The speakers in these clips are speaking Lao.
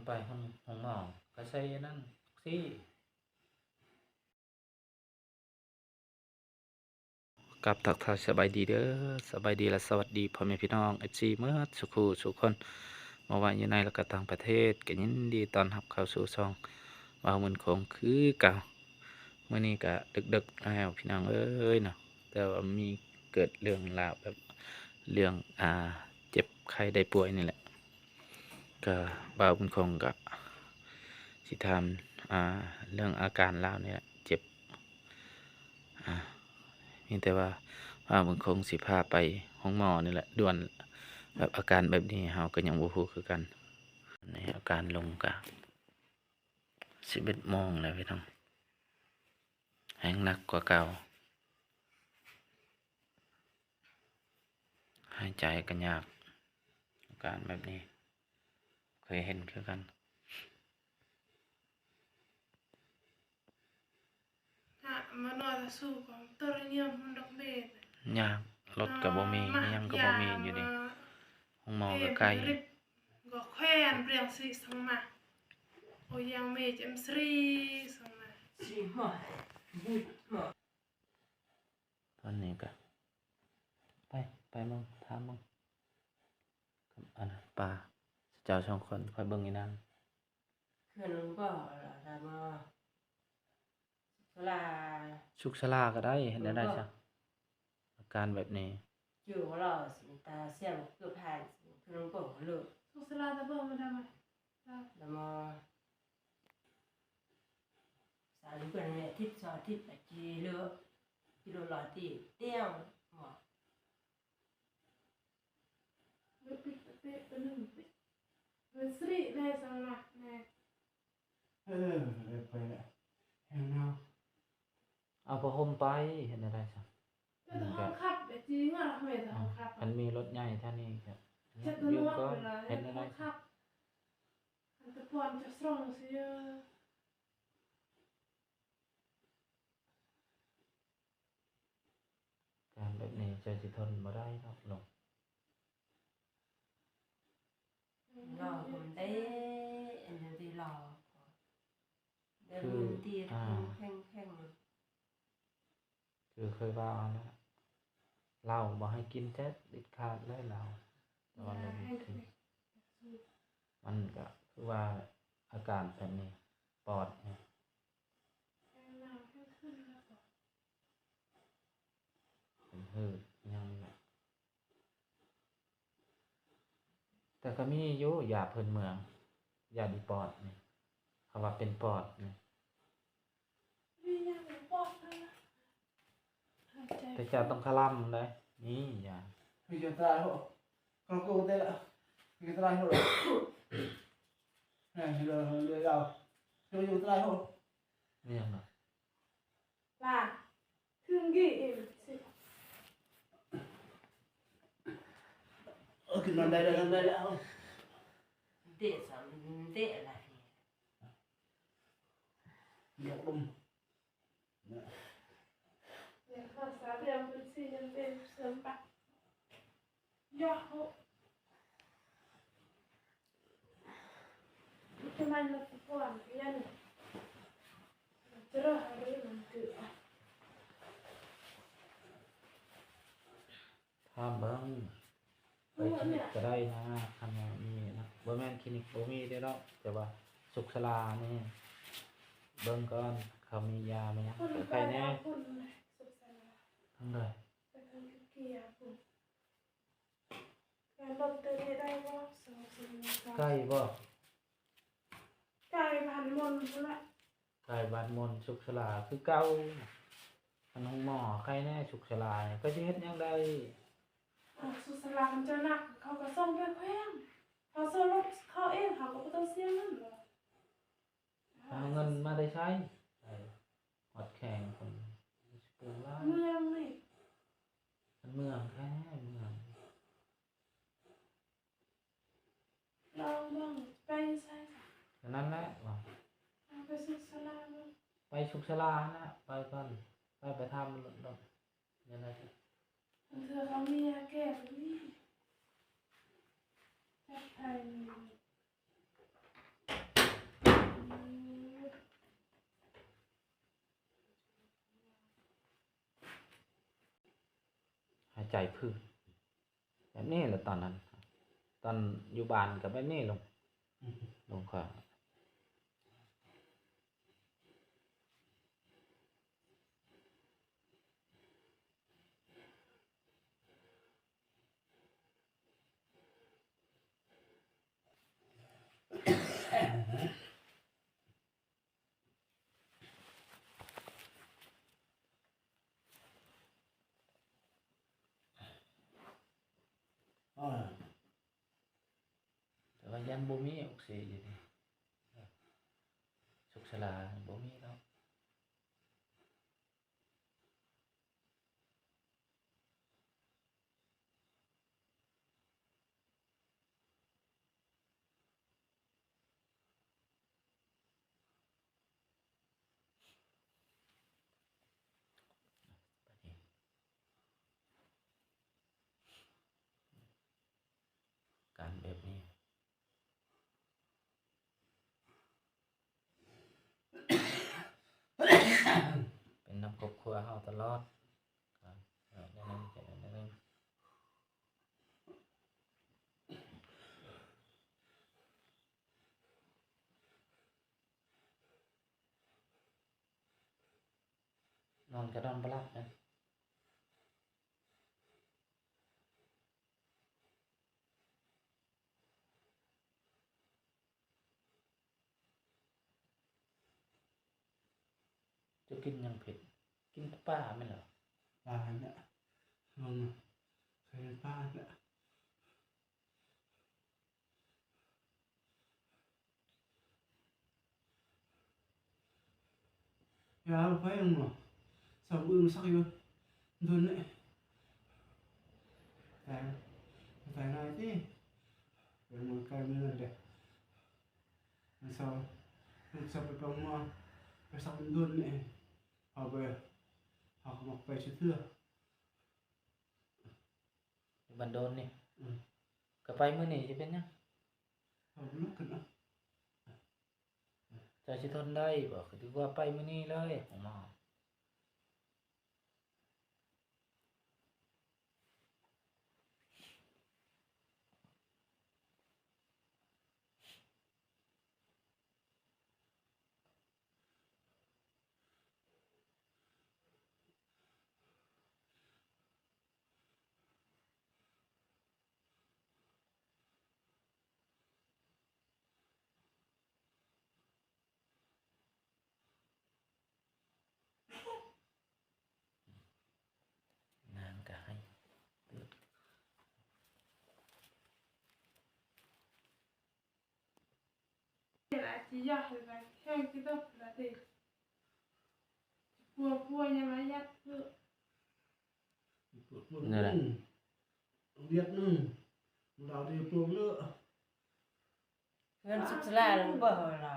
ໄປໂຮງ ໂຮງໝໍກໍໃສ່ອັນນັ້ນ ຊີ້. ກັບທັກທາຍສະບາຍດີເດີ ສະບາຍດີ ແລະ ສະຫວັດດີພໍ່ແມ່ພີ່ນ້ອງ ເອັຟຊີ ໝົດສູ່ຄູ່ສູ່ຄົນ ບໍ່ວ່າຢູ່ໃນ ແລະ ກໍຕ່າງປະເທດ ກໍຍິນດີຕ້ອນຮັບເຂົ້າສູ່ຊ່ອງບ່າວບຸນຄົງຄືເກົ່າ. ມື້ນີ້ກໍເດິກໆແລ້ວພີ່ນ້ອງເອີຍເນາະ ແຕ່ວ່າມີເກີດເລື່ອງລາວແບບເລື່ອງ ອ່າ ເຈັບໄຂ້ໄດ້ປ່ວຍນີ້ແຫຼະ ກໍບ່າວບຸນຄົງກໍຊິຖາມ ອ່າ ເລື່ອງອາການລາວນີ້ແຫຼະ ເຈັບ ອ່າ ມີແຕ່ວ່າບ່າວບຸນຄົງຊິພາໄປໂຮງໝໍນີ້ແຫຼະ ດ່ວນ ແບບອາການແບບນີ້ເຮົາກໍຍັງບໍ່ຮູ້ຄືກັນ. ໃນອາການລົງກໍ ສິບເອັດໂມງແລ້ວພີ່ນ້ອງ ແຮງໜັກກວ່າເກົ່າ ຫາຍໃຈກໍຍາກ ອາການແບບນີ້ເຄີຍເຫັນຄືກັນ. ຍາກ ລົດກໍບໍ່ມີ ຫຍັງກໍບໍ່ມີຢູ່ນີ້ ໂຮງໝໍກໍໄກ. ຕອນນີ້ກໍ ໄປ ໄປເບິ່ງ ຖາມເບິ່ງ ອັນ ປາ ເຈົ້າສອງຄົນ ຂ້ອຍເບິ່ງອີ່ນາງ ເຂື່ອນຫຼວງບໍ່ ລະ ລະມາ ສຸກສາລາ ສຸກສາລາກໍໄດ້ ເຮັດແນວໃດຊະ ອາການແບບນີ້ ຢູ່ລາວ ຕາສຽງເກືອບຜ່ານ ເຂື່ອນຫຼວງບໍ່ເລີກ ສຸກສາລາຕະເບິ່ງມາດາມ ລະມາ ສາມເດືອນແລ້ວ ທິດສອງທິດ ໄປຈີເລີກ ຂີ່ລົດຫຼໍຕີ ຕຽວ ໝໍ ເລີກປິດປະເທດປະໜຶ່ງ ເລີກສະລິແດ່ສຳລັກແດ່. ເອີ ໄປແລ້ວ ແຮງໜາວ ເອົາຜ້າຫົ່ມໄປ ເຮັດແນວໃດຊະ ເປັນຫ້ອງຂັບ ໄປຈີເງິນແມ່ນຫ້ອງຂັບ ຄັນມີລົດໃຫຍ່ເທົ່ານີ້ກໍ ເຮັດແນວໃດ ຫ້ອງຂັບ ອັນຕະປອນຈະສອງຊິ ການແບບນີ້ເຈົ້າຊິທົນບໍ່ໄດ້ດອກເນາະ ລໍຄົນເດ້ ອັນນີ້ລໍ ຄື ແຂງໆ ຄືເຄີຍວ່າຫັ້ນແຫຼະ ເຫຼົ້າບໍ່ໃຫ້ກິນເດັດ ເດັດຂາດເລີຍເຫຼົ້າ ແຕ່ວ່າລົມກິນ ມັນກະຄືວ່າອາການແບບນີ້ ປອດນີ້ ເປັນຮືດຫຍັງນີ້ແຫຼະ ແຕ່ກໍມີຢູ່ຢາພື້ນເມືອງ ຢາດີປອດນີ້ ເຂົາວ່າເປັນປອດນີ້ ມີຫຍັງປອດນະ ແຕ່ເຈົ້າຕ້ອງຄະລຳເດ້ ມີຢາ ມີຢູ່ຕາຍໂຫ ກໍໂກເຕລະ ມີຕາຍໂຫ ແມ່ນເລີຍເລີຍເອົາ ມີຢູ່ຕາຍໂຫ ມີຫຍັງນະ ລາ ຄືກີ້ອີກຊິ ເອີ ຂຶ້ນນອນໄດ້ແລ້ວ ນອນໄດ້ແລ້ວ ເຕະສາມເຕະລະ ຢາກລົມ ຖາມເບິ່ງ ໄປຄລີນິກກໍໄດ້ນະ ຄັນວ່າມີນະ ບໍ່ແມ່ນຄລີນິກບໍ່ມີເດ້ເນາະ ແຕ່ວ່າສຸກສາລານີ້ ເບິ່ງກ່ອນ ເຂົາມີຢາມີຫຍັງ ໄປໃສແດ່ ທາງໃດ ໄກບໍ່? ໄກບ້ານມົນພຸ້ນລະ ໄກບ້ານມົນ ສຸກສາລາຄືເກົ່າ ອັນໂຮງໝໍໄກແດ່ ສຸກສາລາກໍຊິເຮັດຫຍັງໄດ້ ສຸກສາລາມັນຈະໜັກ ເຂົາກໍສົ່ງໄປແຂວງ ເຂົາໂຊລົດເຂົາເອງ ເຂົາກໍບໍ່ຕ້ອງເສຍເງິນ ຫາເງິນມາແຕ່ໃສ ໄປຮອດແຂວງພຸ້ນ ເມືອງນີ້ ເມືອງແທ້ ເມືອງ ລອງເບິ່ງ ໄປຢູ່ໃສ? ອັນນັ້ນແຫຼະ ວ່າ ເອົາໄປສຸກສາລາເບິ່ງ ໄປສຸກສາລາຫັ້ນແຫຼະ ໄປກ່ອນ ໄປ ໄປຖາມໂລດ ໂລດ ແນວໃດ ບາງເທື່ອເຂົາມີຢາແກ້ບໍ່ມີ ຈັກໄປ ໃຈພືດ ແບບນີ້ແຫຼະຕອນນັ້ນ. ຕອນຢູ່ບ້ານກໍແບບນີ້ລຸງ ອືມ ລຸງຂ້ອຍ. ແຕ່ວ່າຢ້ານບໍ່ມີອອກຊີເຈນ ສຸກສາລາບໍ່ມີດອກ. ການແບບນີ້ ເປັນນຳຄອບຄົວເຮົາຕະຫຼອດ ເຮັດແນວນັ້ນເຮັດແນວນີ້ ນອນກໍນອນບໍ່ຫຼັບນະ. ເຈົ້າກິນຫຍັງເຜັດ? ກິນແຕ່ປາແມ່ນແລ້ວ. ປາຫັ້ນແຫຼະ ເບິ່ງ ເຄີຍເຫັນປາຫັ້ນແຫຼະ. ຢ່າໄປຫຍັງບໍ່ ສອງອື່ນສັກຢູ່ດົນນີ້ ໄປ ໄປງ່າຍຕິ ໄປເມືອງໄກເມືອງນັ້ນເດ້ ມັນເຊົາ ມັນເຊົາໄປປາງໝໍ ໄປສັກດົນນີ້ ເຮົາໄປ ເຮົາກໍມັກໄປຊື່ເທື່ອ. ຢູ່ບ້ານໂດນນີ້ ອືມ ກໍໄປມື້ນີ້ຊິເປັນຫຍັງ? ເອົາລຸກຂຶ້ນເອົາ ເຈົ້າຊິທົນໄດ້ບໍ່? ຄືວ່າໄປມື້ນີ້ເລີຍ ໂຮງໝໍ. ນາງກໍໃຫ້ ອາດຊິຢາກໃຫ້ແຮງຊິຕົກລະຕິ ປົວປົວຢ່າມາຍັດເອີ ແນວໃດ? ວຽດໜຶ່ງ ລາວໄດ້ປົວເລີ ເຮືອນສຸກສະຫຼາຍແລ້ວບໍ່ລະ?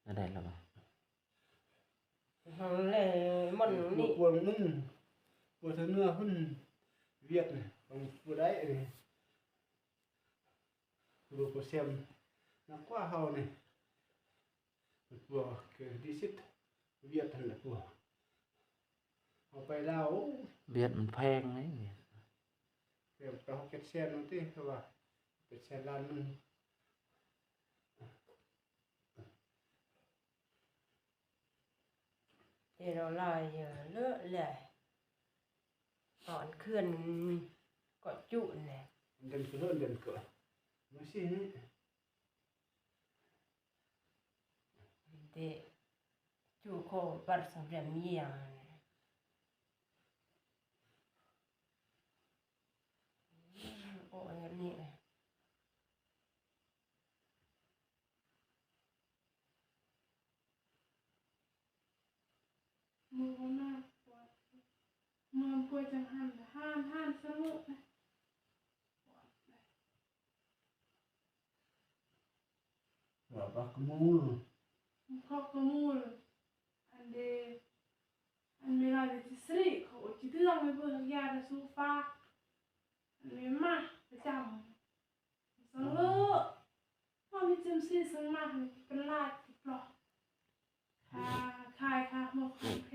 ອັນໃດລະວະ? ຫັ້ນແຫຼະ ມັນນີ້ ປົວໜຶ່ງ ປົວທາງເໜືອພຸ້ນ ວຽດນະ ຕ້ອງປົວໄດ້ອັນນີ້ ຮູ້ປະເຊັນໜັກກວ່າເຮົານີ້ ປົວເກີນທີ່ສຸດ ວຽດຫັ້ນແຫຼະປົວ ເຮົາໄປລາວ ວຽດມັນແພງເດ້ ແພງ ແຕ່ເຮົາເຈັດແສນນັ້ນຕິ ເຂົາວ່າເຈັດແສນລ້ານໜຶ່ງ. ເຮັດເອົາຫຼາຍເລີະແຫຼະ ຕອນເຂື່ອນເກາະຈຸແຫຼະ ເດີນເຂື່ອນເດີນເກາະ ມາຊິນີ້ ເດ ຈຸໂຄບັດສຳເລັດມີຫຍັງ ໂອ້ຍ ແບບນີ້ແຫຼະ. ມືບໍ່ມາກວດ ເມື່ອມາກວດຈັ່ງຫັ້ນ ຫ້າມ ຫ້າມສະຫຼຸນະ ວ່າບັກກະມູລ ບັກກະມູລ ອັນເດ ອັນເວລາເດຊິສຣີ ເຂົາອອກຈິເທື່ອງໃຫ້ເບິ່ງຢາດາຊູຟາ ອັນເມມາປະຈຳ ສັງເລີ ມາມີຈິມຊີສັງມາເປັນລາດຕິປລອກ ຄາ ຄາຍ ຄາ ຫົວ ຄາ ແພ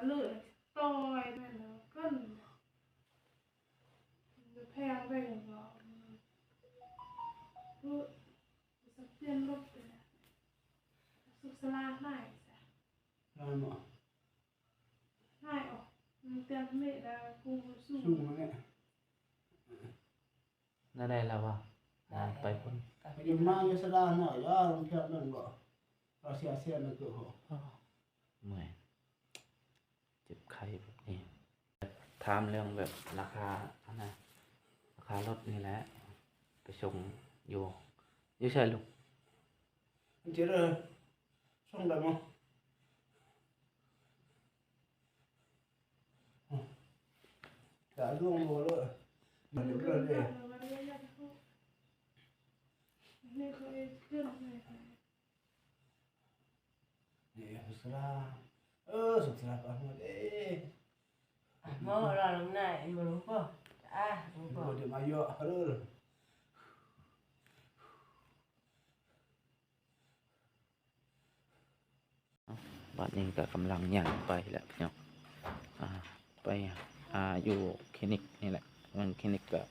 ເລີຍ ຕ່ອຍແມ່ນເນາະ ເກີນ ແພງໄປເນາະ ເອີ ສະເປັນລົດ ສຸກສະລານາຍຊະ ລາຍບໍ່? ນາຍອອກ ມັນເຕັມເມດາກຸງສູງ ສູງແລ້ວ ນັ້ນໄດ້ແລ້ວວ່າ ໄດ້ ໄປພຸ້ນ ໄປພຸ້ນ ມາຢູ່ສະດານະ ຢ່າລາງເທື່ອແມ່ນບໍ່? ເຮົາເສຍເສຍນະໂຕ ໂອ້ ເມື່ອຍ ເຈັບໄຂ້ແບບນີ້ ຖາມເລື່ອງແບບລາຄາ ອັນນະ ລາຄາລົດນີ້ແຫຼະ ໄປສົ່ງຢູ່ ຢູ່ໃສລູກ? ອັນເຈັດເດີ ສົ່ງໄດ້ບໍ່? ອືມ ກະລົງບໍ່ເລີຍ ມັນເລີຍເດ້ ນີ້ເຂົາເຮັດເຄື່ອນໃຫ້ ເອີ ສຸກສະລາ ເອີ ສຸກສະລາ ປາໂມດເອີຍ ໝໍລາວນຳນາຍ ເຫັນບໍ່ລູກ? ອາ ເຫັນບໍ່? ເດີມາເຍາະເດີ. ບາດນີ້ກໍກຳລັງຍ່າງໄປແຫຼະພີ່ນ້ອງ ອ່າ ໄປ ອ່າ ຢູ່ຄລີນິກນີ້ແຫຼະ ເບິ່ງຄລີນິກກໍ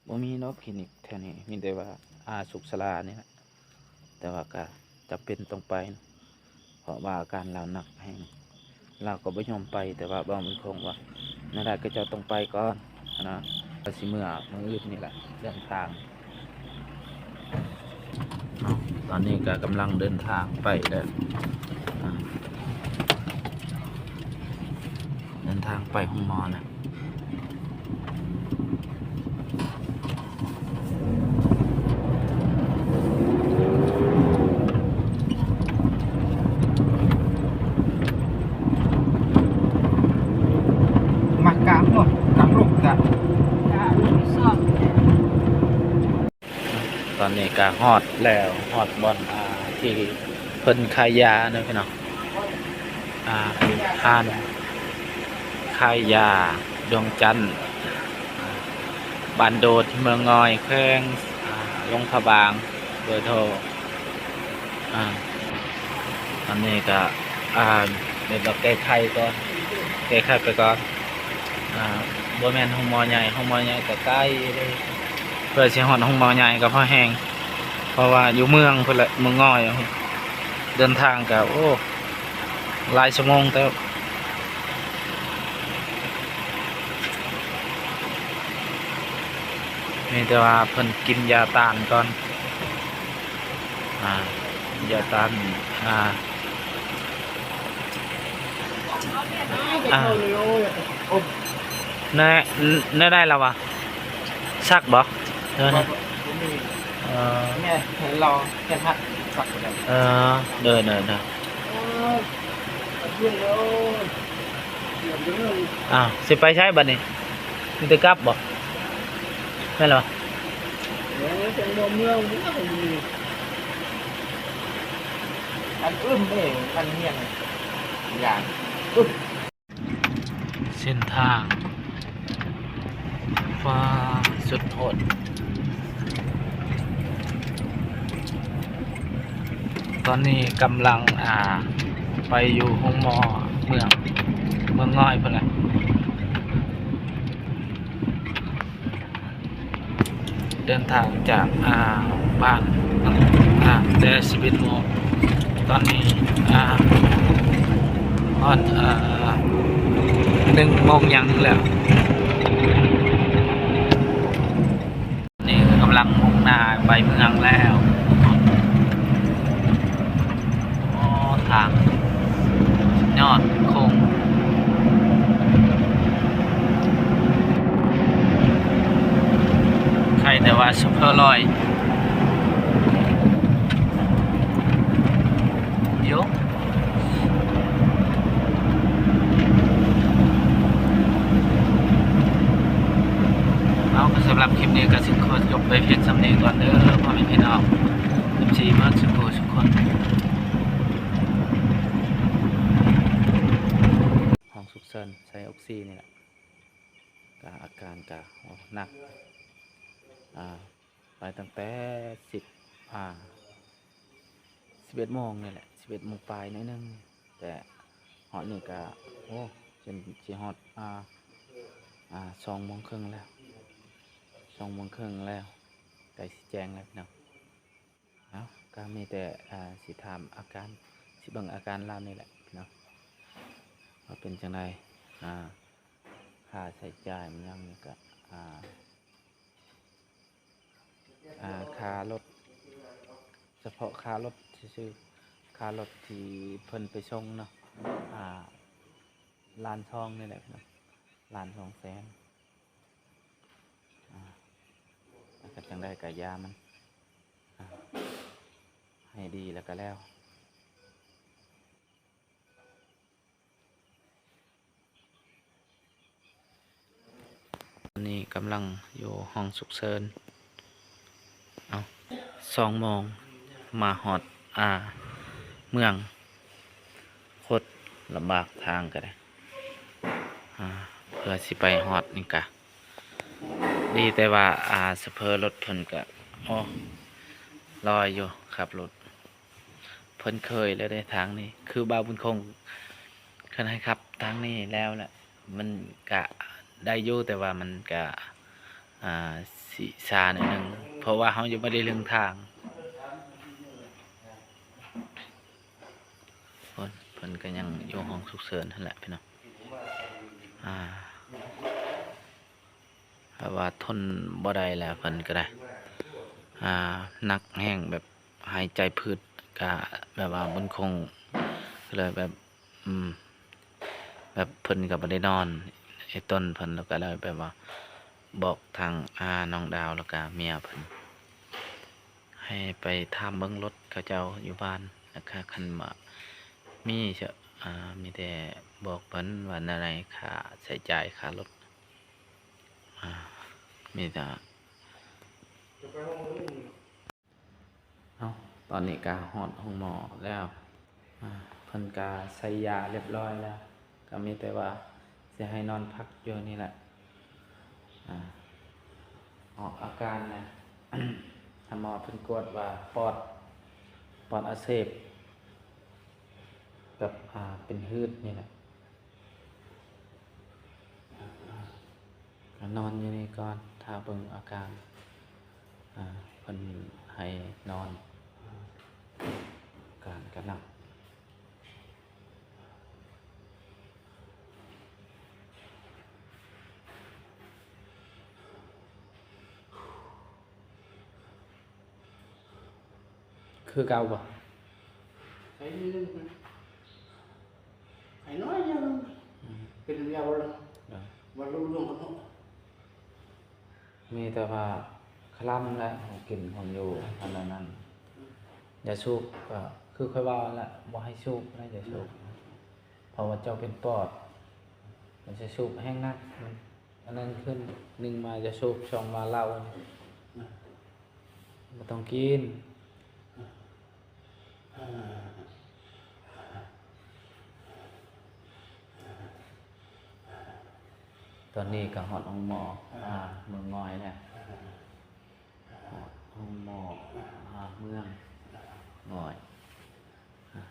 ບໍ່ມີດອກ ຄລີນິກແຖວນີ້ມີແຕ່ວ່າ ອ່າ ສຸກສາລານີ້ແຫຼະ ແຕ່ວ່າກໍຈຳເປັນຕ້ອງໄປ ເພາະວ່າອາການລາວໜັກແຮງ ລາວກໍບໍ່ຍອມໄປ ແຕ່ວ່າເວົ້າມີຄົງວ່າ ແນວໃດກໍເຈົ້າຕ້ອງໄປກ່ອນຫັ້ນນະ ວ່າຊິເມືອມື້ອື່ນນີ້ແຫຼະ ເດີນທາງ ເນາະ ຕອນນີ້ກໍກຳລັງເດີນທາງໄປແລ້ວ ອ່າ ເດີນທາງໄປໂຮງໝໍນະ. ມາກາງເນາະ ກາງລົງກະ ກາງລົງສອບ ຕອນນີ້ກໍຮອດແລ້ວ ຮອດບ່ອນ ອ່າ ທີ່ເພິ່ນຂາຍຢາເນາະພີ່ນ້ອງ ອ່າ ຮ້ານຂາຍຢາດວງຈັນ ບ້ານໂດດ ເມືອງງອຍ ແຂວງ ອ່າ ຫຼວງພະບາງ ເບີໂທ ອ່າ ອັນນີ້ກໍ ອ່າ ແບບວ່າແກ້ໄຂກ່ອນ ແກ້ໄຂໄປກ່ອນ ອ່າ ບໍ່ແມ່ນໂຮງໝໍໃຫຍ່ ໂຮງໝໍໃຫຍ່ກໍໄກເດ້ ເພື່ອຊິຮອດໂຮງໝໍໃຫຍ່ກໍພໍແຮງ ເພາະວ່າຢູ່ເມືອງພຸ້ນແຫຼະ ເມືອງງອຍ ເດີນທາງກໍ ໂອ້ ຫຼາຍຊົ່ວໂມງເຕີບ ມີແຕ່ວ່າເພິ່ນກິນຢາຕ້ານກ່ອນ ອ່າ ຢາຕ້ານ ອ່າ ອ່າ ແນວ ແນວໃດລະວະ ສັກບໍ່? ເອີ ແມ່ນ ເອີ ແມ່ນ ເຫັນລາວແຂນຫັກ ສັກບໍ່ໄດ້ ເອີ ເດີໆໆ ໂອ້ຍ ເພື່ອນເອີຍ ເພື່ອນເອີຍ ອ້າວ ຊິໄປໃສບັດນີ້? ມີແຕ່ກັບບໍ່? ແມ່ນລະ ເອີ ຈັ່ງບໍ່ເມືອງ ອັນອຶ້ມເດ້ ອັນຮຽນ ຢ່າງອຶ້ມ ເສັ້ນທາງ ຟ້າ ສຸດໂຫດ ຕອນນີ້ກຳລັງ ອ່າ ໄປຢູ່ໂຮງໝໍເມືອງ ເມືອງງອຍພຸ້ນແຫຼະ. ເດີນທາງຈາກ ອ່າ ບ້ານ ອ່າ ແຕ່ສິບເອັດໂມງ ຕອນນີ້ ອ່າ ຮອດ ອ່າ ໜຶ່ງໂມງຫຍັງແລ້ວ ນີ້ກຳລັງມຸ່ງໜ້າໄປເມືອງແລ້ວ. ອໍ ທາງຍອດຄົງ ໃຄ່ແຕ່ວ່າຊຸບເຟີລອຍຢູ່ ເອົາ ກໍສຳລັບຄລິບນີ້ກໍຊິຂໍຈົບໄປພຽງສ່ຳນີ້ກ່ອນເດີ ພໍ່ແມ່ພີ່ນ້ອງ ເອັຟຊີ ເບິດສຸຜູ້ ທຸກຄົນ ຫ້ອງສຸກເສີນໃສ່ອົກຊີນີ້ແຫຼະ ກະອາການກະ ໂອ້ ໜັກ ອ່າ ໄປຕັ້ງແຕ່ ສິບ ອ່າ ສິບເອັດໂມງນີ້ແຫຼະ ສິບເອັດໂມງປາຍໜ້ອຍໜຶ່ງ ແຕ່ຮອດນີ້ກະ ໂອ້ ເປັນຊິຮອດ ອ່າ ອ່າ ສອງໂມງເຄິ່ງແລ້ວ ສອງໂມງເຄິ່ງແລ້ວ ໃກ້ຊິແຈ້ງແລ້ວພີ່ນ້ອງ. ເອົາ ກໍມີແຕ່ ອ່າ ຊິຖາມອາການ ຊິເບິ່ງອາການລາວນີ້ແຫຼະພີ່ນ້ອງ ວ່າເປັນຈັ່ງໃດ ອ່າ ຄ່າໃຊ້ຈ່າຍມັນຫຍັງນີ້ກໍ ອ່າ ອ່າ ຄ່າລົດ ສະເພາະຄ່າລົດຊື່ໆ ຄ່າລົດທີ່ເພິ່ນໄປສົ່ງເນາະ ອ່າ ລ້ານສອງນີ້ແຫຼະພີ່ນ້ອງ ລ້ານສອງແສນ ອ່າ ແລ້ວກໍຈັ່ງໃດກໍຢ່າມັນ ອ່າ ໃຫ້ດີແລ້ວກໍແລ້ວ. ຕອນນີ້ກຳລັງຢູ່ຫ້ອງສຸກເສີນ ເອົາ ສອງໂມງມາຮອດ ອ່າ ເມືອງ ໂຄດລຳບາກທາງກໍໄດ້ ອ່າ ເພື່ອຊິໄປຮອດນີ້ກະ ດີແຕ່ວ່າ ອ່າ ໂຊເຟີລົດເພິ່ນກະ ໂອ້ ລອຍຢູ່ ຂັບລົດ ເພິ່ນເຄີຍແລ້ວເດ້ທາງນີ້ ຄືບ່າວບຸນຄົງເພິ່ນໃຫ້ຂັບທາງນີ້ແລ້ວແຫຼະ ມັນກະໄດ້ຢູ່ ແຕ່ວ່າມັນກະ ອ່າ ຊິຊ້າໜ້ອຍໜຶ່ງ ເພາະວ່າເຮົາຍັງບໍ່ໄດ້ເລິງທາງ. ເພິ່ນ ເພິ່ນກໍຍັງຢູ່ຫ້ອງສຸກເສີນຫັ້ນແຫຼະພີ່ນ້ອງ ອ່າ ແບບວ່າທົນບໍ່ໄດ້ແລ້ວ ເພິ່ນກໍໄດ້ ອ່າ ໜັກແຮງ ແບບຫາຍໃຈຜືດ ກະແບບວ່າບຸນຄົງກໍເລີຍແບບ ອືມ ແບບເພິ່ນກໍບໍ່ໄດ້ນອນ ໄອ້ຕົນເພິ່ນ ແລ້ວກໍເລີຍແບບວ່າບອກທາງ ອ່າ ນ້ອງດາວ ແລ້ວກໍເມຍເພິ່ນ ໃຫ້ໄປຖາມເບິ່ງລົດເຂົາເຈົ້າຢູ່ບ້ານ ແລ້ວກໍຄັນວ່າມີ ເອີ ມີແຕ່ບອກເພິ່ນວ່າແນວໃດ ຄ່າໃຊ້ຈ່າຍຄ່າລົດ ອ່າ ມີແຕ່ ເອົາ ຕອນນີ້ກໍຮອດໂຮງໝໍແລ້ວ ອ່າ ເພິ່ນກໍໃສ່ຢາລຽບຮ້ອຍແລ້ວ ກໍມີແຕ່ວ່າຊິໃຫ້ນອນພັກຢູ່ນີ້ແຫຼະ ອ່າ ອອກອາການນະ ໃຫ້ໝໍເພິ່ນກວດວ່າປອດ ປອດອັກເສບ ກັບ ອ່າ ເປັນຮືດນີ້ແຫຼະ ກໍນອນຢູ່ນີ້ກ່ອນ ຖ້າເບິ່ງອາການ ອ່າ ເພິ່ນໃຫ້ນອນ ອາການກໍໜັກ. ຄືເກົ່າບໍ່? ໄຂ້ໜ້ອຍດຽວ ອືມ ເປັນລະຍະບໍ່ລະ ເອີ ບໍ່ຮູ້ເລື່ອງເນາະ ມີແຕ່ວ່າຄະລຳແຫຼະ ກິນຄົນຢູ່ ອັນນັ້ນ ອືມ ຢາສູບກໍຄືຂ້ອຍເວົ້າຫັ້ນແຫຼະ ບໍ່ໃຫ້ສູບນະ ຢາສູບ ອືມ ເພາະວ່າເຈົ້າເປັນປອດ ມັນຊິສູບແຮງໜັກ ມັນ ອັນນັ້ນຂຶ້ນ ໜຶ່ງມາຢາສູບ ສອງມາເຫຼົ້າ ອືມ ບໍ່ຕ້ອງກິນ ຕອນນີ້ກໍຮອດໂຮງໝໍ ອ່າ ເມືອງງອຍແລ້ວ ຮອດໂຮງໝໍ ອ່າ ເມືອງງອຍ ອ່າ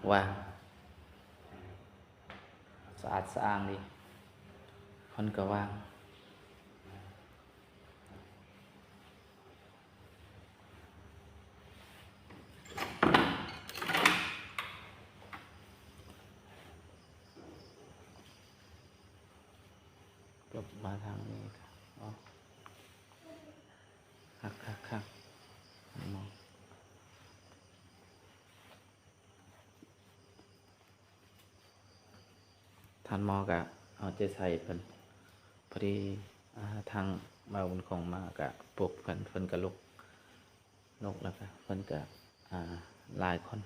ວ່າງ ສະອາດສະອ້າງດີ ຄົນກໍວ່າງ ຈົບມາທາງນີ້ ເອົາ ຄັກໆໆ ເນາະ. ທ່ານໝໍກະເອົາໃຈໃສ່ເພິ່ນ ພໍດີ ອ່າ ທາງບ່າວບຸນຄົງມາກະປຸກເພິ່ນ ເພິ່ນກະລຸກ ລຸກແລ້ວກະເພິ່ນກະ ອ່າ ຫຼາຍຄົນ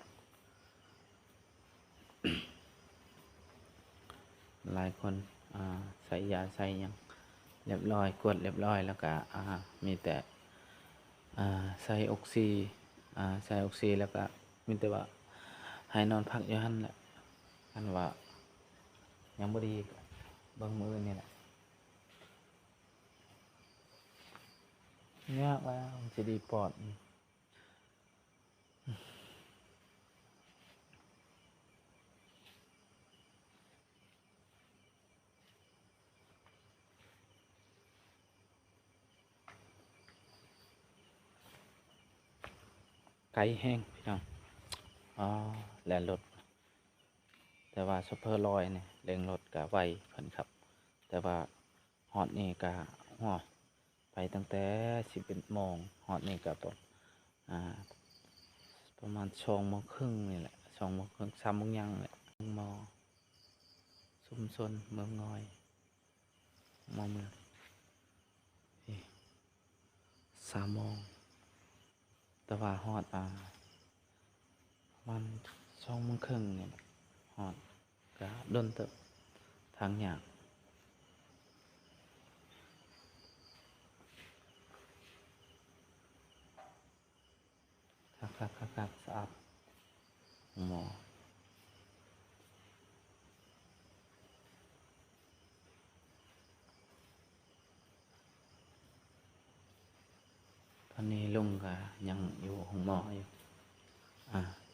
ຫຼາຍຄົນ ອ່າ ໃສ່ຢາໃສ່ຫຍັງລຽບຮ້ອຍ ກວດລຽບຮ້ອຍ ແລ້ວກະ ອ່າ ມີແຕ່ ອ່າ ໃສ່ອົກຊີ ອ່າ ໃສ່ອົກຊີ ແລ້ວກະ ມີແຕ່ວ່າໃຫ້ນອນພັກຢູ່ຫັ້ນແຫຼະ ຄັນວ່າຍັງບໍ່ດີກະເບິ່ງມື້ອື່ນນີ້ແຫຼະ ຍາກແລ້ວ ມັນຊິດີປອດ. ໄກແຮງພີ່ນ້ອງ. ອໍ ແລ່ນລົດ ແຕ່ວ່າໂຊເຟີລອຍນີ້ເລັ່ງລົດກະໄວເພິ່ນຂັບ ແຕ່ວ່າຮອດນີ້ກະ ໂອ້ ໄປຕັ້ງແຕ່ສິບເອັດໂມງ ຮອດນີ້ກະປະ ອ່າ ປະມານສອງໂມງເຄິ່ງນີ້ແຫຼະ ສອງໂມງເຄິ່ງ ສາມໂມງຫຍັງແຫຼະ. ໂຮງໝໍຊຸມຊົນເມືອງງອຍ ມາເມືອງ ເອີ ສາມໂມງ ແຕ່ວ່າຮອດ ອ່າ ປະມານສອງໂມງເຄິ່ງນີ້ແຫຼະ ຮອດ ກະດົນເຕີບ ທາງຍາກ. ຄັກໆໆ ສະອາດ ໂຮງໝໍ. ຕອນນີ້ລຸງກະຍັງຢູ່ໂຮງໝໍຢູ່ ອ່າ